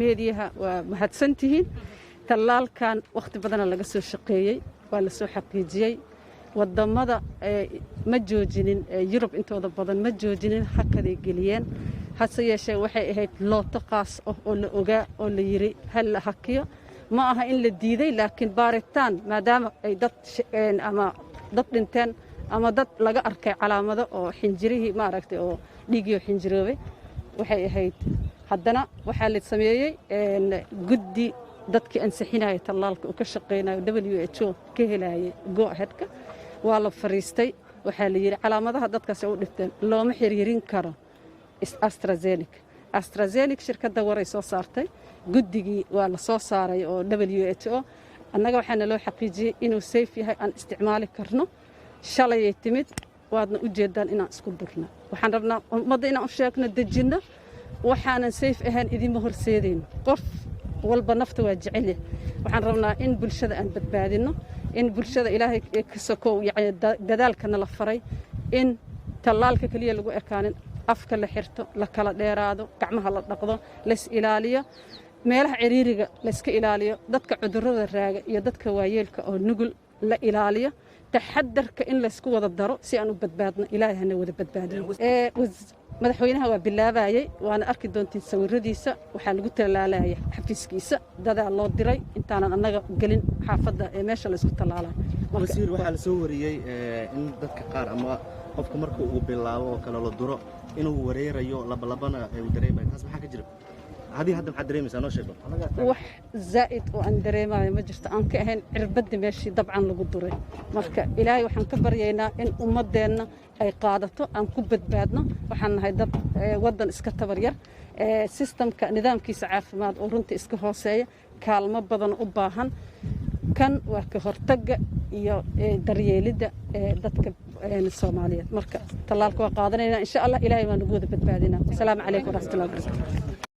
Meediyaha waa mahadsantihiin. Tallaalkan wakhti badana laga soo shaqeeyey, waa la soo xaqiijiyey. Wadamada ma joojinin, Yurub intooda badan ma joojinin, hakaday geliyeen. Hase yeeshee waxay ahayd looto qaas ah oo la ogaa oo la yiri hal la hakiyo. Ma aha in la diiday, laakiin baaritaan, maadaama ay dad ama dad dhinteen ama dad laga arkay calaamado oo xinjirihii maaragtay oo dhiigii oo xinjiroobay waxay ahayd. Haddana waxaa la sameeyey guddi dadkii ansixinaya tallaalka uu ka shaqaynayo, WHO ka helayay go aheadka. Waa la fariistay, waxaa la yidhi calaamadaha dadkaasi u dhifteen looma xiriirin karo AstraZeneca. AstraZeneca shirkadda waray soo saartay, guddigii waa la soo saaray oo WHO. Annaga waxaana loo xaqiijiyey inuu safe yahay, aan isticmaali karno. Shalayay timid, waadna u jeedaan inaan isku durna. Waxaan rabnaa ummadda inaan u sheegno, dejinno. Waxaanan safe ahayn idinma horseedayno. Qof walba nafta waa jecelya. Waxaan rabnaa in bulshada aan badbaadinno, in bulshada Ilaahay ka sokow, yani dadaalka nala faray, in tallaalka keliya lagu ekaanin, afka la xirto, la kala dheeraado, gacmaha la dhaqdo, lays ilaaliyo, meelaha ciriiriga layska ilaaliyo, dadka cudurrada raaga iyo dadka waayeelka oo nugul la ilaaliyo, taxadarka in laysku wada daro si aan u badbaadno. Ilaahay hana wada badbaadiyo. Madaxweynaha waa bilaabayey, waana arki doontiin sawiradiisa. Waxaa lagu tallaalaya xafiiskiisa, dadaa loo diray intaanan annaga gelin xaafadda ee meesha laysku tallaalayo. Wasiir, waxaa la soo wariyey in dadka qaar ama qofka marka uu bilaabo oo kale la duro inuu wareerayo, labalabana uu dareemayo. Taas maxaa ka jira? Hadii hadda maxaad dareemaysaa? Noo sheego. Wax zaa'id oo aan dareemayo ma jirto, aan ka ahayn cirbadda meeshii dabcan lagu duray. Marka Ilaahay waxaan ka baryaynaa in ummaddeenna ay qaadato, aan ku badbaadno. Waxaan nahay dad waddan iska tabar yar, systemka nidaamkiisa caafimaad oo runtii iska hooseeya, kaalmo badan u baahan. Kan waa ka hortagga iyo daryeelidda dadka Soomaaliyeed. Marka tallaalka waa qaadanayna, insha Allah. Ilaahay baa nagu wada badbaadinaa. Asalaamu calaykum waraxmatullahi wabarakatu.